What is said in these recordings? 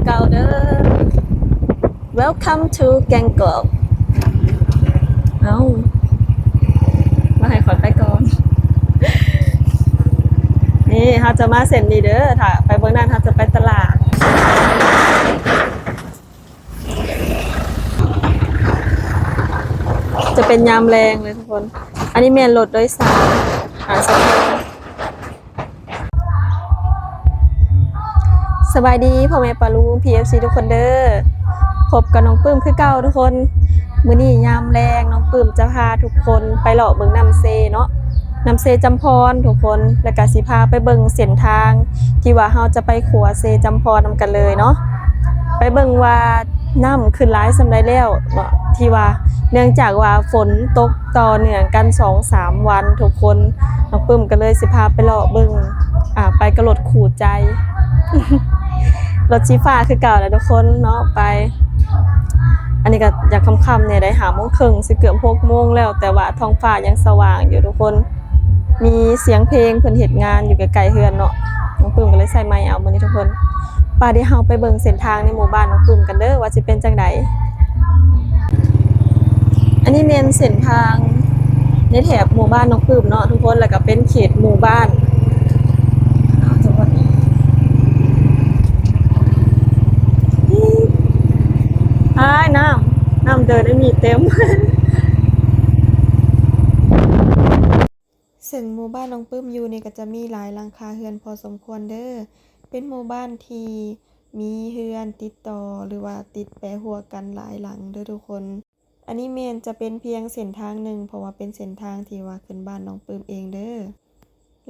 ເກົ່າເດີ. Welcome to ແກງກອກ. ເອົ້າ ມາໃຫ້ຂ້ອຍໄປກ່ອນ. ນີ້ເຮົາຈະມາເສັ້ນນີ້ເດີ ຖ້າໄປເບິ່ງນັ້ນເຮົາຈະໄປຕະຫຼາດ. ຈະເປັນຍາມແລງເລີຍທຸກຄົນ. ອັນນີ້ແມ່ນລົດໂດຍສານ ອ່າ ສະບາຍດີພໍ່ແມ່ປ້າລຸງ ພີເອັຟຊີ ທຸກຄົນເດີ. ພົບກັບນ້ອງປຶ້ມຄືເກົ່າທຸກຄົນ. ມື້ນີ້ຍາມແລງ ນ້ອງປຶ້ມຈະພາທຸກຄົນໄປເລາະເບິ່ງນ້ຳເຊເນາະ. ນ້ຳເຊຈຳພອນທຸກຄົນ ແລ້ວກະຊິພາໄປເບິ່ງເສັ້ນທາງທີ່ວ່າເຮົາຈະໄປຂົວເຊຈຳພອນນຳກັນເລີຍເນາະ. ໄປເບິ່ງວ່ານ້ຳຂຶ້ນຫຼາຍສ່ຳໃດແລ້ວເນາະ ທີ່ວ່າ ເນື່ອງຈາກວ່າຝົນຕົກຕໍ່ເນື່ອງກັນສອງສາມວັນທຸກຄົນ. ນ້ອງປຶ້ມກໍເລີຍຊິພາໄປເລາະເບິ່ງ ອ່າ ໄປກັບລົດຄູ່ໃຈ ລົດສີຟ້າຄືເກົ່າແຫຼະທຸກຄົນເນາະ. ໄປ ອັນນີ້ກໍຢາກຄ່ຳໆແດ່ໄດ໋ ຫ້າໂມງເຄິ່ງ ຊິເກືອບຫົກໂມງແລ້ວ ແຕ່ວ່າທ້ອງຟ້າຍັງສະຫວ່າງຢູ່ທຸກຄົນ. ມີສຽງເພງເພິ່ນເຮັດງານຢູ່ໃກ້ໆເຮືອນເນາະ. ນ້ອງປຶ້ມກໍເລີຍໃສ່ໄມເອົາມື້ນີ້ທຸກຄົນ. ໄປ ດຽວເຮົາໄປເບິ່ງເສັ້ນທາງໃນໝູ່ບ້ານນ້ອງປຶ້ມກັນເດີ ວ່າຊິເປັນຈັ່ງໃດ. ອັນນີ້ແມ່ນເສັ້ນທາງໃນແຖບໝູ່ບ້ານນ້ອງປຶ້ມເນາະທຸກຄົນ ແລ້ວກໍເປັນເຂດໝູ່ບ້ານ. ອ້າວ ທຸກຄົນ ອ້າຍ ນ້ຳ ນ້ຳເດີນໃນນີ້ເຕັມ. ເຊິ່ງໝູ່ບ້ານນ້ອງປຶ້ມຢູ່ນີ້ກໍຈະມີຫຼາຍຫຼັງຄາເຮືອນພໍສົມຄວນເດີ. ເປັນໝູ່ບ້ານທີ່ມີເຮືອນຕິດຕໍ່ ຫຼືວ່າຕິດແປຮົ້ວກັນຫຼາຍຫຼັງເດີທຸກຄົນ. ອັນນີ້ແມ່ນຈະເປັນພຽງເສັ້ນທາງໜຶ່ງ ເພາະວ່າເປັນເສັ້ນທາງທີ່ວ່າຂຶ້ນບ້ານນ້ອງປຶ້ມເອງເດີ.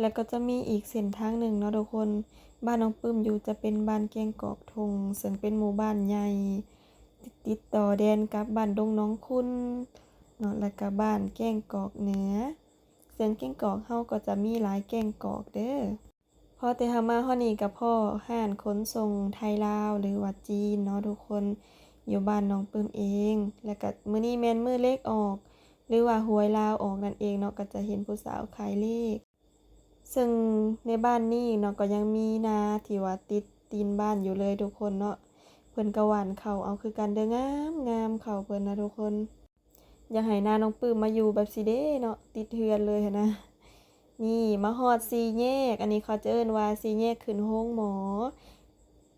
ແລ້ວກໍຈະມີອີກເສັ້ນທາງໜຶ່ງເນາະທຸກຄົນ. ບ້ານນ້ອງປຶ້ມຢູ່ຈະເປັນບ້ານແກ້ງກອກທົ່ງ ເຊິ່ງເປັນໝູ່ບ້ານໃຫຍ່ ຕິດຕໍ່ແດນກັບບ້ານດົງໜອງຂຸນເນາະ ແລ້ວກໍບ້ານແກ້ງກອກເໜືອ. ເຊິ່ງແກ້ງກອກເຮົາກໍຈະມີຫຼາຍແກ້ງກອກເດີ. ພໍແຕ່ເຮົາມາຮອດນີ້ກໍພໍ້ຮ້ານຂົນສົ່ງໄທລາວ ຫຼືວ່າຈີນເນາະທຸກຄົນ ຢູ່ບ້ານນ້ອງປຶ້ມເອງ. ແລ້ວກໍມື້ນີ້ແມ່ນມື້ເລກອອກ ຫຼືວ່າຫວຍລາວອອກນັ້ນເອງເນາະ, ກໍຈະເຫັນຜູ້ສາວຂາຍເລກ. ເຊິ່ງໃນບ້ານນີ້ເນາະ ກໍຍັງມີນາທີ່ວ່າຕິດຕີນບ້ານຢູ່ເລີຍທຸກຄົນເນາະ. ເພິ່ນກໍຫວ່ານເຂົ້າເອົາຄືກັນເດີ, ງາມໆ ເຂົ້າເພິ່ນນະທຸກຄົນ. ຢາກໃຫ້ນານ້ອງປຶ້ມມາຢູ່ແບບຊີ້ເດ້ເນາະ ຕິດເຮືອນເລີຍຫັ້ນນະ. ນີ້ມາຮອດສີ່ແຍກ, ອັນນີ້ເຂົາຈະເອີ້ນວ່າສີ່ແຍກຂຶ້ນໂຮງໝໍ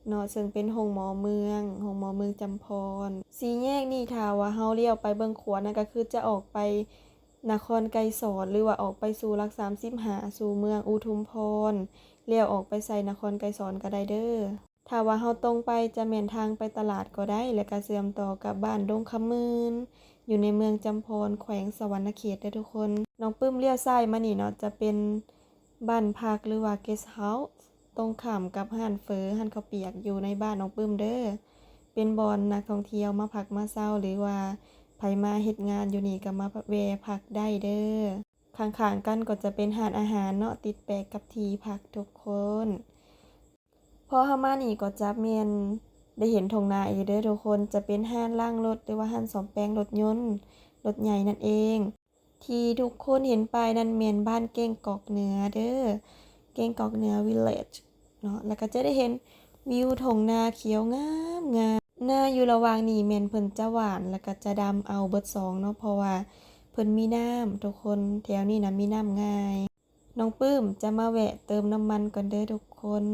ເນາະ, ເຊິ່ງເປັນໂຮງໝໍເມືອງ, ໂຮງໝໍເມືອງຈຳພອນ. ສີ່ແຍກນີ້ຖ້າວ່າເຮົາລ້ຽວໄປເບິ່ງຂວານັ້ນ ກໍຄືຈະອອກໄປນະຄອນໄກສອນ ຫຼືວ່າອອກໄປສູ່ຫຼັກສາມສິບຫ້າ ສູ່ເມືອງອຸທຸມພອນ, ລ້ຽວອອກໄປໃສ່ນະຄອນໄກສອນກໍໄດ້ເດີ. ຖ້າວ່າເຮົາຕົງໄປຈະແມ່ນທາງໄປຕະຫຼາດກໍໄດ້ ແລະກະເຊື່ອມຕໍ່ກັບບ້ານດົງຄຳໝື່ນ ຢູ່ໃນເມືອງຈຳພອນ ແຂວງສະຫວັນນະເຂດເດີທຸກຄົນ. ນ້ອງປຶ້ມລ້ຽວຊ້າຍມານີ້ເນາະ ຈະເປັນບ້ານພັກ ຫຼືວ່າ guest house ຕົງຂ້າມກັບຮ້ານເຝີ ຮ້ານເຂົ້າປຽກ ຢູ່ໃນບ້ານນ້ອງປຶ້ມເດີ. ເປັນບ່ອນນັກທ່ອງທ່ຽວມາພັກມາເຊົາ ຫຼືວ່າໃຜມາເຮັດງານຢູ່ນີ້ກໍມາແວ່ພັກໄດ້ເດີ. ຂ້າງໆກັນກໍຈະເປັນຮ້ານອາຫານເນາະ ຕິດແປະກັບທີ່ພັກທຸກຄົນ. ພໍເຮົາມານີ້ກໍຈະແມ່ນໄດ້ເຫັນທົ່ງນາອີກເດີທຸກຄົນ, ຈະເປັນຮ້ານລ້າງລົດ ຫຼືວ່າຮ້ານສ້ອມແປງລົດຍົນ, ລົດໃຫຍ່ນັ້ນເອງ. ທີ່ທຸກຄົນເຫັນປ້າຍນັ້ນແມ່ນບ້ານແກ້ງກອກເໜືອເດີ, ແກ້ງກອກເໜືອ village ເນາະ, ແລ້ວກໍຈະໄດ້ເຫັນວິວທົ່ງນາຂຽວງາມໆ. ນາຢູ່ລະຫວ່າງນີ້ແມ່ນເພິ່ນຈະຫວ່ານ ແລ້ວກໍຈະດຳເອົາເບິດສອງເນາະ, ເພາະວ່າເພິ່ນມີນ້ຳທຸກຄົນ, ແຖວນີ້ນະມີນ້ຳງ່າຍ. ນ້ອງປຶ້ມຈະມາແວະເຕີມນ້ຳມັນກ່ອນເດີທຸກຄົນ,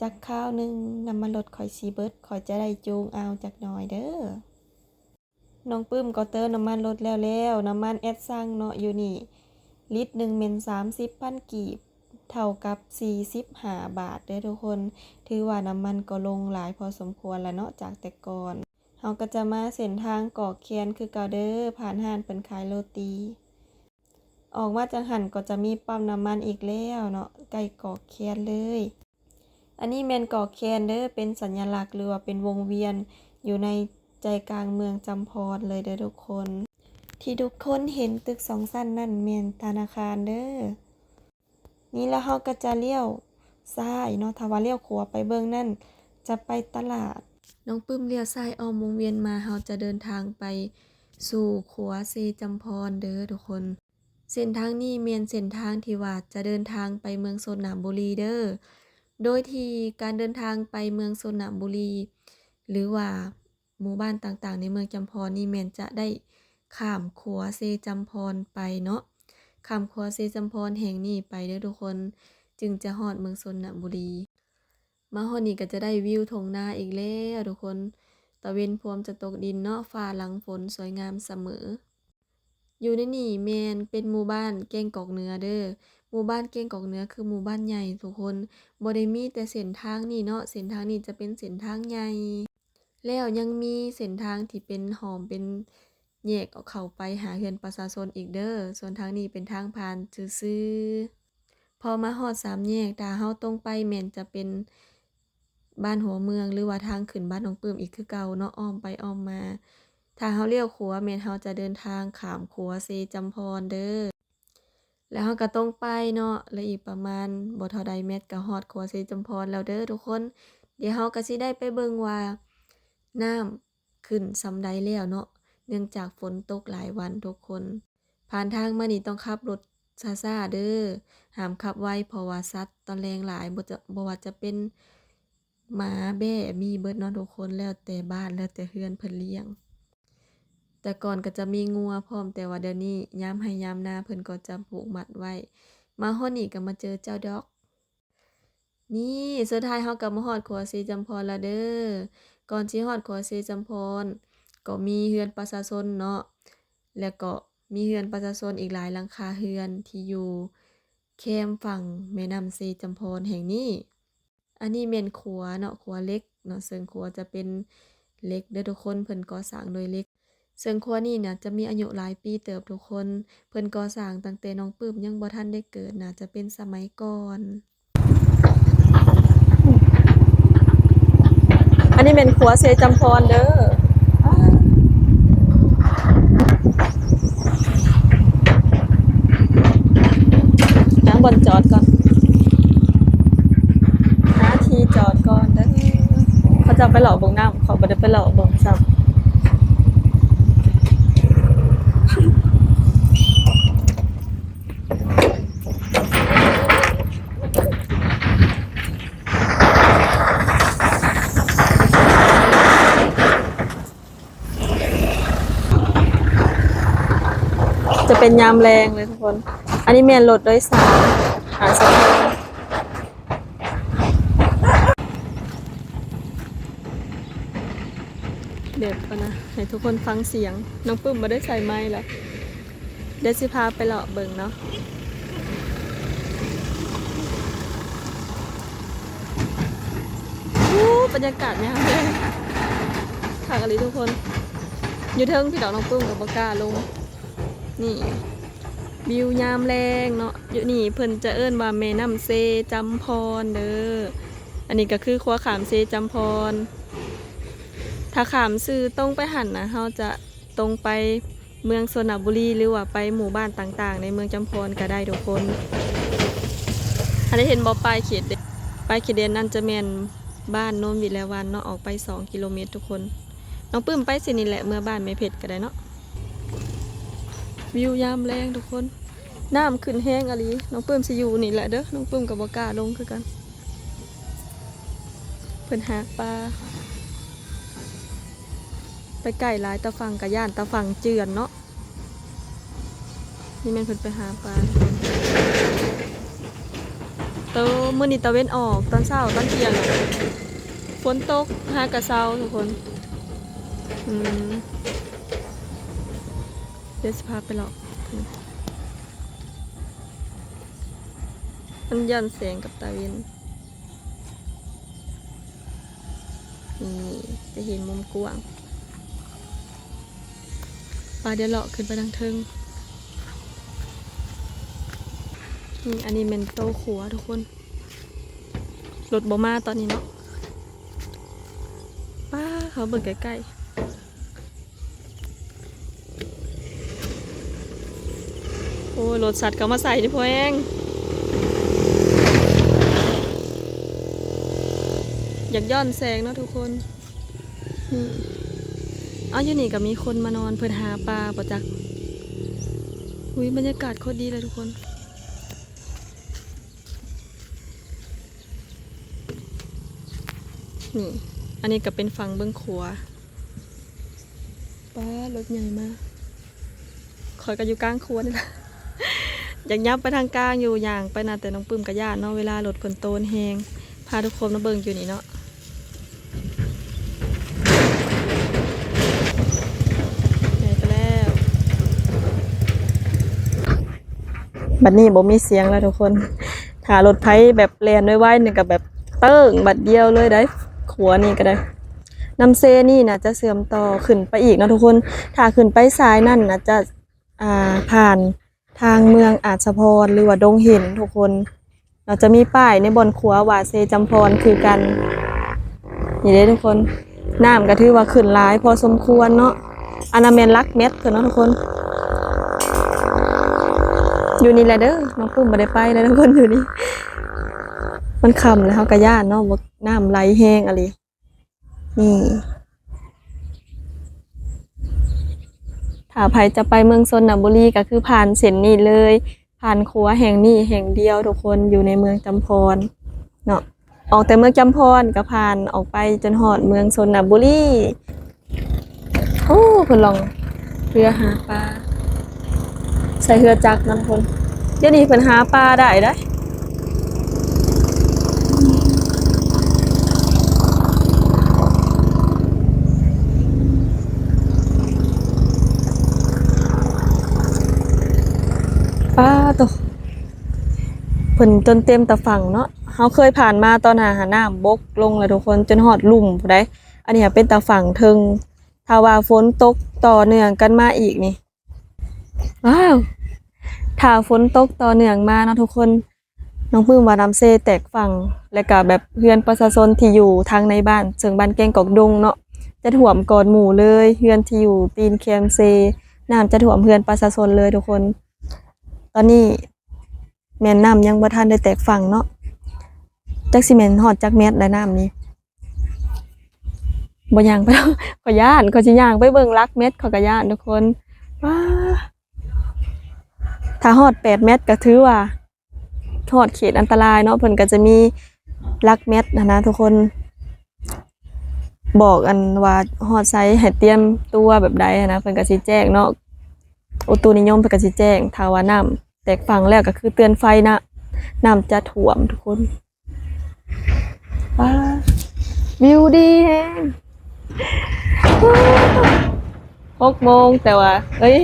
ຈັກຄາວໜຶ່ງນ້ຳມັນລົດຂ້ອຍຊິເບິດ, ຂ້ອຍຈະໄດ້ຈູງເອົາຈັກໜ້ອຍເດີ. ນ້ອງປຶ້ມກໍເຕີມນ້ຳມັນລົດແລ້ວແລ້ວ, ນ້ຳມັນແອັດຊັງເນາະ ຢູ່ນີ້ລິດໜຶ່ງແມ່ນສາມສິບພັນກີບ, ເທົ່າກັບສີ່ສິບຫ້າບາດເດີທຸກຄົນ. ຖືວ່ານ້ຳມັນກໍລົງຫຼາຍພໍສົມຄວນລະເນາະ ຈາກແຕ່ກ່ອນ. ເຮົາກໍຈະມາເສັ້ນທາງກອກແຄນຄືເກົ່າເດີ, ຜ່ານຮ້ານເພິ່ນຂາຍໂລຕີ. ອອກມາຈາກຫັ້ນກໍຈະມີປ້ຳນ້ຳມັນອີກແລ້ວເນາະ, ໃກ້ກອກແຄນເລີຍ. ອັນນີ້ແມ່ນກອກແຄນເດີ, ເປັນສັນຍະລັກ ຫຼືວ່າເປັນວົງວຽນ ຢູ່ໃນໃຈກາງເມືອງຈຳພອນເລີຍເດີທຸກຄົນ. ທີ່ທຸກຄົນເຫັນຕຶກສອງຊັ້ນນັ້ນແມ່ນທະນາຄານເດີ. ນີ້ແລ້ວເຮົາກໍຈະລ້ຽວຊ້າຍເນາະ, ຖ້າວ່າລ້ຽວຂວາໄປເບິ່ງນັ້ນຈະໄປຕະຫຼາດ. ນ້ອງປຶ້ມລ້ຽວຊ້າຍອ້ອມວົງວຽນມາ, ເຮົາຈະເດີນທາງໄປສູ່ຂົວເຊຈຳພອນເດີທຸກຄົນ. ເສັ້ນທາງນີ້ແມ່ນເສັ້ນທາງທີ່ວ່າຈະເດີນທາງໄປເມືອງໂຊນນາມບູລີເດີ. ໂດຍທີ່ການເດີນທາງໄປເມືອງຊົນນະບູລີ ຫຼືວ່າ ໝູ່ບ້ານຕ່າງໆໃນເມືອງຈຳພອນນີ້ແມ່ນຈະໄດ້ຂ້າມຂົວເຊຈຳພອນໄປເນາະ, ຂ້າມຂົວເຊຈຳພອນແຫ່ງນີ້ໄປເດີທຸກຄົນ ຈຶ່ງຈະຮອດເມືອງຊົນນະບູລີ. ມາຮອດນີ້ກໍຈະໄດ້ວິວທົ່ງນາອີກແລ້ວທຸກຄົນ, ຕາເວັນພວມຈະຕົກດິນເນາະ, ຟ້າຫຼັງຝົນສວຍງາມສະເໝີ. ຢູ່ໃນນີ້ແມ່ນເປັນໝູ່ບ້ານແກ້ງກອກເໜືອເດີ. ໝູ່ບ້ານແກ້ງກອກເໜືອຄືໝູ່ບ້ານໃຫຍ່ທຸກຄົນ, ບໍ່ໄດ້ມີແຕ່ເສັ້ນທາງນີ້ເນາະ, ເສັ້ນທາງນີ້ຈະເປັນເສັ້ນທາງໃຫຍ່ ແລ້ວຍັງມີເສັ້ນທາງທີ່ເປັນຮ່ອມເປັນແຍກອອກເຂົ້າໄປຫາເຮືອນປະຊາຊົນອີກເດີ. ສ່ວນທາງນີ້ເປັນທາງຜ່ານຊື່ໆ. ພໍມາຮອດສາມແຍກ, ຖ້າເຮົາຕົງໄປແມ່ນຈະເປັນບ້ານຫົວເມືອງ ຫຼືວ່າທາງຂຶ້ນບ້ານນ້ອງປຶ້ມອີກຄືເກົ່າເນາະ, ອ້ອມໄປອ້ອມມາ. ຖ້າເຮົາລ້ຽວຂວາແມ່ນເຮົາຈະເດີນທາງຂ້າມຂົວເຊຈຳພອນເດີ. ແລ້ວເຮົາກໍຕົງໄປເນາະ, ແລ້ວອີກປະມານບໍ່ເທົ່າໃດແມັດກໍຮອດຂົວເຊຈຳພອນແລ້ວເດີທຸກຄົນ. ດຽວເຮົາກໍຊິໄດ້ໄປເບິ່ງວ່ານ້ຳຂຶ້ນສ່ຳໃດແລ້ວເນາະ, ເນື່ອງຈາກຝົນຕົກຫຼາຍວັນທຸກຄົນ. ຜ່ານທາງມານີ້ຕ້ອງຂັບລົດຊ້າໆເດີ, ຫ້າມຂັບໄວ ເພາະວ່າສັດຕອນແລງຫຼາຍ, ບໍ່ຈະ ບໍ່ວ່າຈະເປັນ ໝາແບ້ມີເບິດເນາະທຸກຄົນ, ແລ້ວແຕ່ບ້ານ ແລ້ວແຕ່ເຮືອນເພິ່ນລ້ຽງ. ແຕ່ກ່ອນກໍຈະມີງົວພ້ອມ, ແຕ່ວ່າດຽວນີ້ຍາມໄຮ່ຍາມນາເພິ່ນກໍຈະຜູກມັດໄວ້. ມາຮອດນີ້ກໍມາເຈີເຈົ້າດອກ. ນີ້ ສຸດທ້າຍເຮົາກໍມາຮອດຂົວເຊຈຳພອນແລ້ວເດີ. ກ່ອນຊິຮອດຂົວເຊຈຳພອນ ກໍມີເຮືອນປະຊາຊົນເນາະ, ແລ້ວກໍມີເຮືອນປະຊາຊົນອີກຫຼາຍຫຼັງຄາເຮືອນທີ່ຢູ່ແຄມຝັ່ງແມ່ນ້ຳເຊຈຳພອນແຫ່ງນີ້. ອັນນີ້ແມ່ນຂົວເນາະ, ຂົວເຫຼັກເນາະ, ເຊິ່ງຂົວຈະເປັນເຫຼັກເດີທຸກຄົນ, ເພິ່ນກໍ່ສ້າງໂດຍເຫຼັກ. ເຊິ່ງຂົວນີ້ນະຈະມີອາຍຸຫຼາຍປີເຕີບທຸກຄົນ, ເພິ່ນກໍ່ສ້າງຕັ້ງແຕ່ນ້ອງປຶ້ມຍັງບໍ່ທັນໄດ້ເກີດ, ໜ້າຈະເປັນສະໄໝກ່ອນ. ອັນນີ້ແມ່ນຂົວເຊຈຳພອນເດີ. ຫາບ່ອນຈອດກ່ອນ, ຫາທີ່ຈອດກ່ອນເດີ. ເຂົາເຈົ້າໄປເລາະເບິ່ງນ້ຳ, ເຂົາບໍ່ໄດ້ໄປເລາະເບິ່ງຊ້ຳ. ຈະເປັນຍາມແລງເລີຍທຸກຄົນ. ອັນນີ້ແມ່ນລົດໂດຍສານ ອາ ສະ ແບບ ອັນນະ ໃຫ້ທຸກຄົນຟັງສຽງ. ນ້ອງປຶ້ມບໍ່ໄດ້ໃສ່ໄມລະ. ດຽວຊິພາໄປເລາະເບິ່ງເນາະ. ໂອ້ ບັນຍາກາດຍາມແລງ ຄັກອີ່ຫຼີທຸກຄົນ. ຢູ່ເທິງພີ້ດອກ, ນ້ອງປຶ້ມກໍບໍ່ກ້າລົງ. ນີ້ ວິວຍາມແລງເນາະ. ຢູ່ນີ້ເພິ່ນຈະເອີ້ນວ່າແມ່ນ້ຳເຊຈຳພອນເດີ. ອັນນີ້ກໍຄືຂົວຂ້າມເຊຈຳພອນ. ຖ້າຂ້າມຊື່ຕົງໄປຫັ້ນນະ, ເຮົາຈະ ຕົງໄປເມືອງຊົນນະບູລີ ຫຼືວ່າໄປໝູ່ບ້ານຕ່າງໆໃນເມືອງຈຳພອນກໍໄດ້ທຸກຄົນ. ອັນນີ້ເຫັນບໍ່ ປ້າຍເຂດແດນ, ປ້າຍເຂດແດນນັ້ນຈະແມ່ນບ້ານໂນນວິໄລວັນເນາະ, ອອກໄປສອງກິໂລເມດທຸກຄົນ. ນ້ອງປຶ້ມໄປເສັ້ນນີ້ແຫຼະ, ເມືອບ້ານແມ່ເພັດກໍໄດ້ເນາະ. ວິວຍາມແລງທຸກຄົນ, ນ້ຳຂຶ້ນແຮງອີ່ຫຼີ. ນ້ອງປຶ້ມຊິຢູ່ນີ້ແຫຼະເດີ, ນ້ອງປຶ້ມກໍບໍ່ກ້າລົງຄືກັນ. ເພິ່ນຫາປາ ໄປໃກ້ຫຼາຍຕາຝັ່ງກະຢ້ານຕາຝັ່ງເຈື່ອນເນາະ. ນີ້ແມ່ນເພິ່ນໄປຫາປາ. ໂຕ ມື້ນີ້ຕາເວັນອອກຕອນເຊົ້າ ຕອນທ່ຽງ ຝົນຕົກ ຫາກະເຊົາທຸກຄົນ. ອືມ ດຽວຊິພາໄປເລາະ. ມັນຍ້ອນແສງກັບຕາເວັນ. ນີ້ ຈະເຫັນມຸມກວ້າງ. ປາ ດຽວເລາະຂຶ້ນໄປທາງເທິງ. ນີ້ ອັນນີ້ແມ່ນໂຕຂົວທຸກຄົນ. ລົດບໍ່ມາຕອນນີ້ເນາະ. ປາ ເຮົາເບິ່ງໃກ້ໆ. ໂອ້ຍ ລົດສັດເຂົ້າມາໃສ່ນີ້ ພໍ່ແຮງ. ຢາກຍ້ອນແສງເນາະທຸກຄົນ. ນີ້ ເອົາ ຢູ່ນີ້ກໍມີຄົນມານອນ, ເພິ່ນຫາປາບໍ່ຈັກ. ອຸ້ຍ ບັນຍາກາດໂຄດດີເລີຍທຸກຄົນ. ນີ້ ອັນນີ້ກໍເປັນຝັ່ງເບື້ອງຂວາ. ປ້າ ລົດໃຫຍ່ມາ. ຂ້ອຍກໍຢູ່ກາງຂົວນີ້ລະ ຢາກຫຍັບໄປທາງກາງຢູ່ ຍ່າງໄປນະ ແຕ່ນ້ອງປຶ້ມກໍຢ້ານເນາະ ເວລາລົດເພິ່ນໂຕນແຮງ. ພາທຸກຄົນມາເບິ່ງຢູ່ນີ້ເນາະ ໃຫຍ່ໄປແລ້ວ. ບັດນີ້ບໍ່ມີສຽງແລ້ວທຸກຄົນ. ຖ້າລົດໃຜແບບແລ່ນໄວໆ ນີ້ກໍແບບເຕີງບັດດຽວເລີຍໄດ໋ ຂົວນີ້ກໍໄດ້. ນ້ຳເຊນີ້ໜ້າຈະເຊື່ອມຕໍ່ຂຶ້ນໄປອີກເນາະທຸກຄົນ. ຖ້າຂຶ້ນໄປສາຍນັ້ນໜ້າຈະ ອ່າ ຜ່ານທາງເມືອງອາດສະພອນ ຫຼືວ່າດົງເຫັນທຸກຄົນ. ເຮົາຈະມີປ້າຍໃນບ່ອນຂົວວ່າເຊຈຳພອນຄືກັນ. ນີ້ເດ້ທຸກຄົນ ນ້ຳກໍຖືວ່າຂຶ້ນຫຼາຍພໍສົມຄວນເນາະ. ອັນນັ້ນແມ່ນຫຼັກແມັດເພິ່ນເນາະທຸກຄົນ. ຢູ່ນີ້ແຫຼະເດີ ນ້ອງປຶ້ມບໍ່ໄດ້ໄປແລ້ວທຸກຄົນ ຢູ່ນີ້. ມັນຄ່ຳແລ້ວ ເຮົາກໍຢ້ານເນາະ ວ່ານ້ຳໄຫຼແຮງອີ່ຫຼີ. ນີ້ ຖ້າໃຜຈະໄປເມືອງຊົນນະບູລີ ກໍຄືຜ່ານເສັ້ນນີ້ເລີຍ, ຜ່ານຂົວແຫ່ງນີ້ແຫ່ງດຽວທຸກຄົນ ຢູ່ໃນເມືອງຈຳພອນເນາະ. ອອກແຕ່ເມືອງຈຳພອນກໍຜ່ານອອກໄປຈົນຮອດເມືອງຊົນນະບູລີ. ໂອ້ ເພິ່ນລ່ອງເຮືອຫາປາ ໃຊ້ເຮືອຈັກນຳເພິ່ນ. ດຽວນີ້ເພິ່ນຫາປາໄດ້ເດ້. ປາໂຕ ເພິ່ນຈົນເຕັມຕາຝັ່ງເນາະ. ເຮົາເຄີຍຜ່ານມາຕອນນັ້ນຫາ ນ້ຳບົກລົງແລ້ວທຸກຄົນ ຈົນຮອດລຸ່ມພຸ້ນໃດ໋. ອັນນີ້ຫາເປັນຕາຝັ່ງເທິງ. ຖ້າວ່າຝົນຕົກຕໍ່ເນື່ອງກັນມາອີກນີ້ ວ້າວ ຖ້າຝົນຕົກຕໍ່ເນື່ອງມາເນາະທຸກຄົນ ນ້ອງປຶ້ມວ່ານ້ຳເຊແຕກຝັ່ງ ແລະກະແບບເຮືອນປະຊາຊົນທີ່ຢູ່ທາງໃນບ້ານ ເຊິ່ງບ້ານແກ້ງກອກດົງເນາະ ຈະຖ້ວມກ່ອນໝູ່ເລີຍ. ເຮືອນທີ່ຢູ່ຕີນແຄມເຊ ນ້ຳຈະຖ້ວມເຮືອນປະຊາຊົນເລີຍທຸກຄົນ. ຕອນນີ້ແມ່ນນ້ຳຍັງບໍ່ທັນໄດ້ແຕກຝັ່ງເນາະ. ຈັກຊິແມ່ນຮອດຈັກແມັດແລ້ວນ້ຳນີ້. ບໍ່ຍ່າງໄປ ຂ້ອຍຢ້ານ ຂ້ອຍຊິຍ່າງໄປເບິ່ງຫຼັກແມັດ ຂ້ອຍກໍຢ້ານທຸກຄົນ. ວ້າ ຖ້າຮອດແປດແມັດກໍຖືວ່າຮອດເຂດອັນຕະລາຍເນາະ. ເພິ່ນກໍຈະມີຫຼັກແມັດຫັ້ນນະທຸກຄົນ ບອກອັນວ່າຮອດໃສໃຫ້ຕຽມຕົວແບບໃດຫັ້ນນະ ເພິ່ນກໍຊິແຈ້ງເນາະ. ອຸຕຸນິຍົມເພິ່ນກໍຊິແຈ້ງ ຖ້າວ່ານ້ຳແຕກຝັ່ງແລ້ວກໍຄືເຕືອນໄຟນະ ນ້ຳຈະຖ້ວມທຸກຄົນ. ວ້າ ວິວດີແຮງ. ຫົກໂມງ ແຕ່ວ່າ ເອີຍ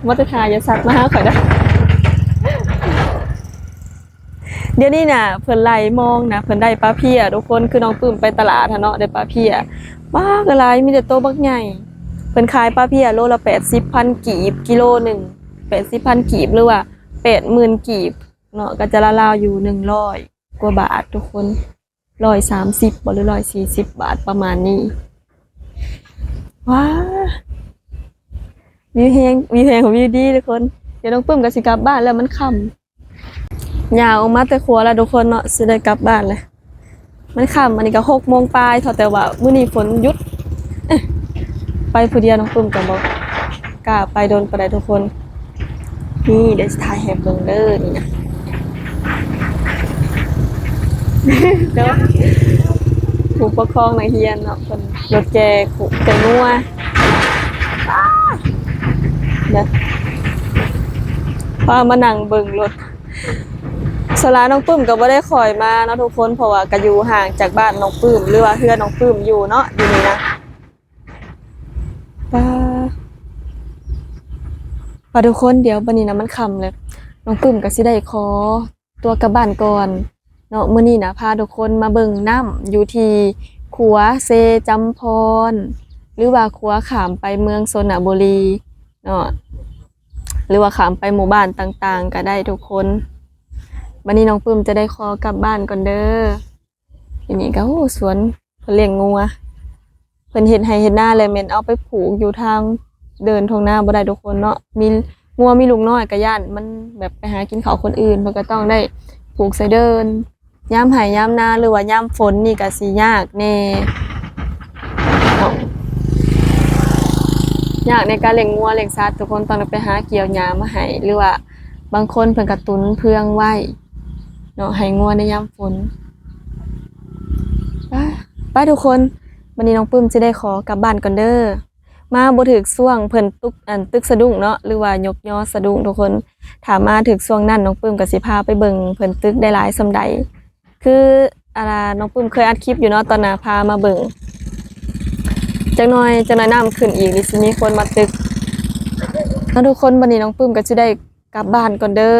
ມາແຕ່ທ່າຢ່າສັດມາຫາຂ້ອຍເດີ. ດຽວນີ້ນະ ເພິ່ນໄລ່ມອງນະ ເພິ່ນໄດ້ປາເພຍທຸກຄົນ. ຄືນ້ອງປຶ້ມໄປຕະຫຼາດຫັ້ນເນາະ ໄດ້ປາເພຍ ປາກໍຫຼາຍ ມີແຕ່ໂຕບັກໃຫຍ່. ເພິ່ນຂາຍປາເພຍໂລລະແປດສິບພັນກີບ ກິໂລໜຶ່ງ ແປດສິບພັນກີບ ຫຼືວ່າແປດໝື່ນກີບເນາະ ກໍຈະລາວໆຢູ່ໜຶ່ງຮ້ອຍ ກວ່າບາດທຸກຄົນ ຮ້ອຍສາມສິບບໍ ຫຼືຮ້ອຍສີ່ສິບບາດປະມານນີ້. ວ້າ ວິວແຮງ ວິວແຮງ ວິວດີທຸກຄົນ. ດຽວນ້ອງປຶ້ມກໍຊິກັບບ້ານແລ້ວ ມັນຄ່ຳ. ຍ່າງອອກມາແຕ່ຄົວແລ້ວທຸກຄົນເນາະ ຊິໄດ້ກັບບ້ານແລ້ວ. ມັນຄ່ຳ ອັນນີ້ກໍຫົກໂມງປາຍເທົ່າ ແຕ່ວ່າມື້ນີ້ຝົນຢຸດ. ເອີ ໄປຜູ້ດຽວ ນ້ອງປຶ້ມກໍບໍ່ກ້າໄປດົນປານໃດທຸກຄົນ. ນີ້ ດຽວຊິຖ່າຍໃຫ້ເບິ່ງເດີ ນີ້ນະ ເດີ ຜູ້ປົກຄອງນັກຮຽນເນາະ ເພິ່ນລົດແກ່ ແກ່ງົວ. ເດີ ພາມານັ່ງເບິ່ງລົດ. ສ່ວນຫຼາຍນ້ອງປຶ້ມກໍບໍ່ໄດ້ຄ່ອຍມາເນາະທຸກຄົນ ເພາະວ່າກໍຢູ່ຫ່າງຈາກບ້ານນ້ອງປຶ້ມ ຫຼືວ່າເຮືອນນ້ອງປຶ້ມຢູ່ເນາະ ຢູ່ນີ້ນະ. ປາ ປາທຸກຄົນ ດຽວບັດນີ້ນະມັນຄ່ຳແລ້ວ ນ້ອງປຶ້ມກໍຊິໄດ້ຂໍຕົວກັບບ້ານກ່ອນເນາະ. ມື້ນີ້ນະພາທຸກຄົນມາເບິ່ງນ້ຳຢູ່ທີ່ຂົວເຊຈຳພອນ ຫຼືວ່າຂົວຂ້າມໄປເມືອງຊົນນະບູລີເນາະ ຫຼືວ່າຂ້າມໄປໝູ່ບ້ານຕ່າງໆກໍໄດ້ທຸກຄົນ. ບັດນີ້ນ້ອງປຶ້ມຈະໄດ້ຂໍກັບບ້ານກ່ອນເດີ. ຢູ່ນີ້ກໍ ໂອ້ ສວນເພິ່ນລ້ຽງງົວ ເພິ່ນເຮັດໄຮ່ເຮັດນາ ແລ້ວແມ່ນເອົາໄປຜູກຢູ່ທາງເດີ່ນທົ່ງນາບໍ່ໄດ້ທຸກຄົນເນາະ. ມີງົວມີລູກນ້ອຍກໍຢ້ານມັນແບບໄປຫາກິນເຂົ້າຄົນອື່ນ ເພິ່ນກໍຕ້ອງໄດ້ຜູກໃສ່ເດີ່ນ. ຍາມໄຮ່ຍາມນາ ຫຼືວ່າຍາມຝົນນີ້ກໍຊິຍາກແດ່ເນາະ ຍາກໃນການລ້ຽງງົວລ້ຽງສັດ ທຸກຄົນຕ້ອງໄດ້ໄປຫາກ່ຽວຫຍ້າມາໃຫ້ ຫຼືວ່າບາງຄົນເພິ່ນກໍຕຸນເຟືອງໄວ້ເນາະ ໃຫ້ງົວໃນຍາມຝົນ. ປາ ໄປທຸກຄົນ, ບັດນີ້ນ້ອງປຶ້ມຊິໄດ້ຂໍກັບບ້ານກ່ອນເດີ. ມາບໍ່ຖືກຊ່ວງເພິ່ນຕຸກ ອັນ ຕຶກສະດຸ້ງເນາະ ຫຼືວ່າຍົກຍໍສະດຸ້ງທຸກຄົນ. ຖ້າມາຖືກຊ່ວງນັ້ນ ນ້ອງປຶ້ມກໍຊິພາໄປເບິ່ງເພິ່ນຕຶກໄດ້ຫຼາຍສ່ຳໃດ. ຄື ອັນ ນ້ອງປຶ້ມເຄີຍອັດຄລິບຢູ່ເນາະ ຕອນໜ້າພາມາເບິ່ງ. ຈັກໜ່ອຍ ຈັກໜ່ອຍນ້ຳຂຶ້ນອີກ ນີ້ຊິມີຄົນມາຕຶກເນາະທຸກຄົນ. ບັດນີ້ນ້ອງປຶ້ມກໍຊິໄດ້ ກັບບ້ານກ່ອນເດີ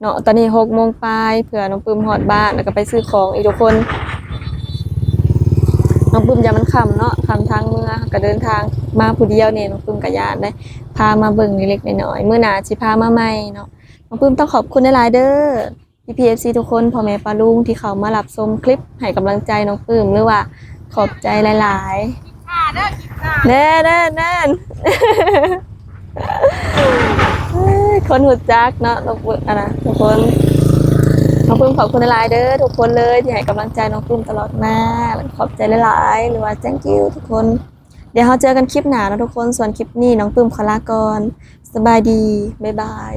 ເນາະ. ຕອນນີ້ຫົກໂມງປາຍ ເພື່ອນ້ອງປຶ້ມຮອດບ້ານ ແລ້ວກໍໄປຊື້ຂອງອີກທຸກຄົນ. ນ້ອງປຶ້ມຢ້ານມັນຄ່ຳເນາະ ຄ່ຳທາງເມືອ ກໍເດີນທາງມາຜູ້ດຽວແດ່ ນ້ອງປຶ້ມກໍຢ້ານເດ້. ພາມາເບິ່ງເລັກໆນ້ອຍໆ ມື້ໜ້າຊິພາມາໃໝ່ເນາະ. ນ້ອງປຶ້ມຕ້ອງຂອບຄຸນຫຼາຍໆເດີ ພີ່ໆ ເອັຟຊີ ທຸກຄົນ ພໍ່ແມ່ປ້າລຸງທີ່ເຂົ້າມາຮັບຊົມຄລິບ ໃຫ້ກຳລັງໃຈນ້ອງປຶ້ມ ຫຼືວ່າຂອບໃຈຫຼາຍໆ. ແນ່ໆໆ ຄົນຮູ້ຈັກເນາະ ນ້ອງປຶ້ມ ອັນນະ ທຸກຄົນ. ນ້ອງປຶ້ມຂອບຄຸນຫຼາຍໆເດີ ທຸກຄົນເລີຍທີ່ໃຫ້ກຳລັງໃຈນ້ອງປຶ້ມຕະຫຼອດມາ ແລ້ວກໍຂອບໃຈຫຼາຍໆ ຫຼືວ່າ thank you ທຸກຄົນ. ດຽວເຮົາເຈີກັນຄລິບໜ້າເນາະທຸກຄົນ. ສ່ວນຄລິບນີ້ນ້ອງປຶ້ມຂໍລາກ່ອນ. ສະບາຍດີ ບາຍບາຍ.